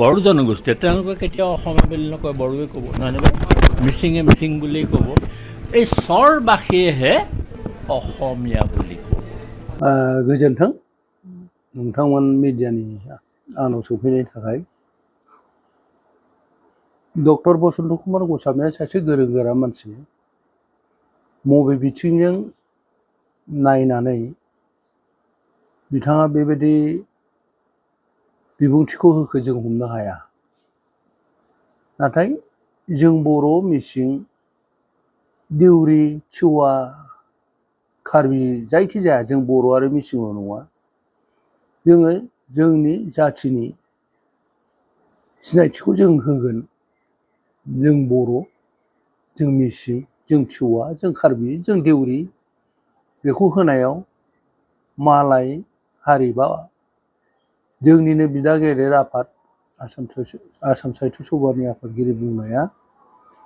বড়ো জনগোষ্ঠী তেওঁলোকে কেতিয়াও অসমীয়া বুলি নকয়, বড়োৱে ক'ব, নহয়নে? মিচিঙে মিচিং বুলি ক'ব। এই চৰবাসীয়েহে অসমীয়া বুলি ক'ব। गोजोन्थों नोंथांमोन मिडियानि आंनाव सफैनायनि थाखाय। डक्टर बसन्त कुमार गस्वामीया सासे गोरों गोरा मानसि। बबे बिथिंजों नायनानै बिथाङा बेबायदि बिबुंथिखौ होखो जों हमनो हाया। नाथाय जों बर', मिसिं, देउरि, तिवा, कार्बि जायखिजाया जों बर' आरो मिसिंल' नङा, जोङो जोंनि जाथिनि सिनायथिखौ जों होगोन। जों बर', जों मिसिं, जों तिवा, जों कार्बि, जों देउरि, बेखौ होनायाव मालाय हारि बा जोंनिनो बिदा गेदेर आफाद आसाम साहित्य सभानि आफादगिरि बुंनाया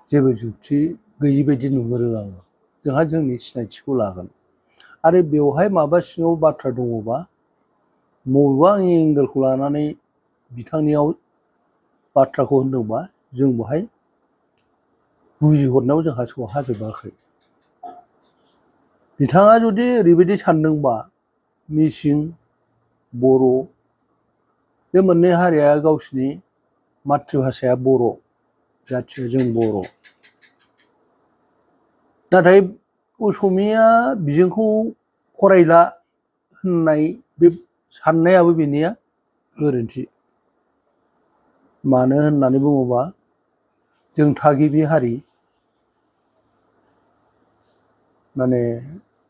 जेबो जुक्ति गैयि बायदि नुहुरो आङो। जोंहा जोंनि सिनायथिखौ लागोन। आरो बेवहाय माबा सिङाव बाथ्रा दङबा, बबेबा एंगेलखौ लानानै बिथांनियाव बाथ्राखौ होनदोंबा, जों बेहाय बुजिहरनायाव जोंहा सौहाजोबाखै। बिथाङा जुदि ओरैबायदि सानदोंबा, मिसिं, बर' बे मोननै हारिया गावसिनि मातृभाषाया बर', जाथिया जों बर'। नाथाय असमिया बिजोंखौ फरायला होननाय बे साननायाबो बेनिया गोरोन्थि। मानो होननानै बुङोबा, जों थागिबि हारि, माने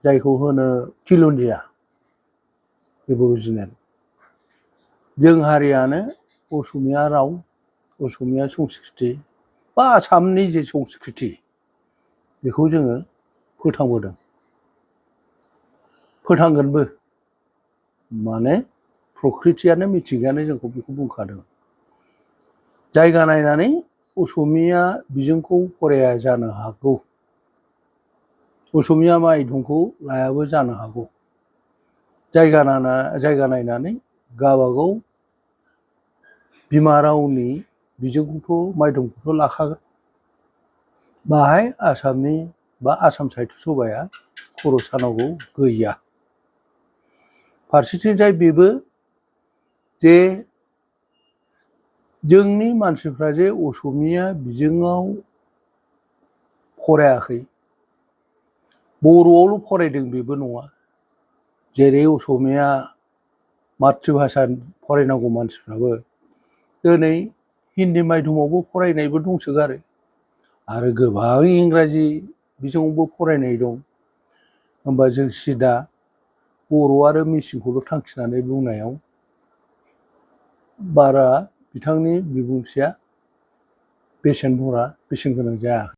जायखौ होनो खिलन्जिया, एबरिजिनेल। जों हारियानो असमिया राव, असमिया संस्कृति बा आसामनि जे संस्कृति, बेखौ जोङो फोथांबोदों, फोथांगोनबो। माने प्रकृतियानो, मिथिंगायानो जोंखौ बेखौ बुंखादों। जायगा नायनानै असमिया बिजोंखौ फराया जानो हागौ, असमिया मायधंखौ लायाबो जानो हागौ। जायगा नायनानै गावबागाव बिमा रावनि बिजोंखौथ' मायधंखौथ' लाखागोन। बाहाय आसामनि बा आसाम साहित्य सभाया खर' सानांगौ गैया। फारसेथिंजाय बेबो जे जोंनि मानसिफ्रा जे असमिया बिजोङाव फरायाखै, बर'आवल' फरायदों बेबो नङा। जेरै असमिया मातृभाषा फरायनांगौ मानसिफ्राबो दिनै हिन्दी मायधमावबो फरायनायबो दंसोगारो, आरो गोबां इंराजि बिजोङावबो फरायनाय दं। होमबा जों सिदा बर' आरो मिसिंखौल' थांखिनानै बुंनायाव बारा बिथांनि बिबुंथिया बेसेन गोनां जायाखै।